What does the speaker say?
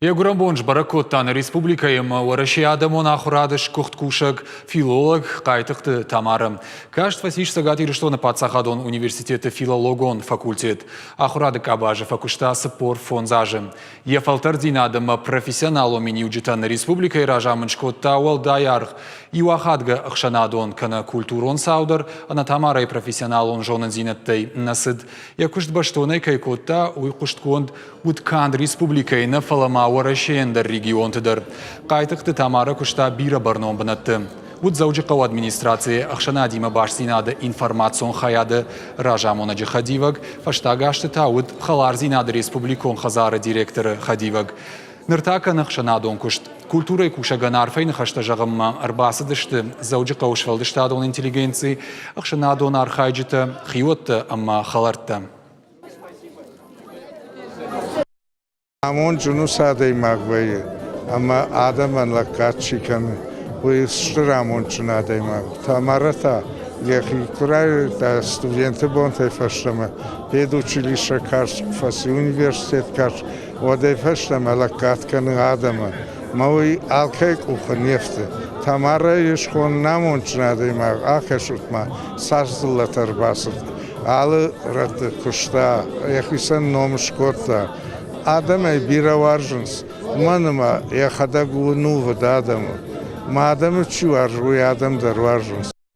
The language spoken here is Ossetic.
Йӕ гуырӕнбон сбӕрӕг кодта нӕ республикӕйы ӕмӕ Уӕрӕсейы адӕмон ахуырады сгуыхт кусӕг, филолог Хъайтыхъты Тамарӕ. Каст фӕцис Цӕгат Ирыстоны паддзахадон университеты филологон факультет. Ахуырады къабазы фӕкуыста 45 азы. Йӕ фӕлтӕрддзинад ӕмӕ профессионалон миниуджытӕн республикӕйы разамынд скодта уӕлдай аргъ. Иу ахадгӕ ӕхсӕнадон кӕнӕ культурон цау дӕр ӕнӕ Тамарӕйы профессионалон зонындзинӕдтӕй нӕ цыд. Йӕ куыст бӕстонӕй кӕй кодта, уый хъуыстгонд уыд канд республикӕйы нӕ, фӕлӕ ма Уӕрӕсейы ӕндӕр регионты дӕр. Хъайтыхъты Тамарӕ куыста бирӕ бӕрнон бынӕтты. Уыд Дзӕуджыхъӕуы администрацийы ӕхсӕнадимӕ бастдзинады информацион хайады разамонӕджы хӕдивӕг, фӕстаг азты та уыд Хӕлардзинады республикон хӕдзары директоры хӕдивӕг. Ныр та кӕны ӕхсӕнадон куыст. Культурӕйы кусӕгӕн арфӕйы ныхӕстӕ зӕгъынмӕ ӕрбацыдысты Дзӕуджыхъӕуы сфӕлдыстадон интеллигенци, ӕхсӕнадон архайджытӕ, хиуӕттӕ ӕмӕ хӕлӕрттӕ. Амондджын уыцы адӕймаг вӕййы, ӕмӕ адӕмӕн лӕггад чи кӕны, уый стыр амондджын адӕймаг. Тамарӕ та йӕхи куы райдыдта студенты бонтӕй фӕстӕмӕ педучилище каст фӕци, университет каст, уӕдӕй фӕстӕмӕ лӕггад кӕны адӕмӕн. Мӕ уый алкӕй къухы не фты. Тамарӕйы схонын амондджын адӕймаг, акӕсут-ма, цас дзыллӕтӕ ӕрбацыд. Алы рӕтты куыста, йӕхицӕн ном скодта. Адӕм ӕй бирӕ уарзынц, уымӕн ӕмӕ йӕхӕдӕг у нувыд адӕмы. Мӕ адӕмы чи уарзы, уый адӕм дӕр уарзынц.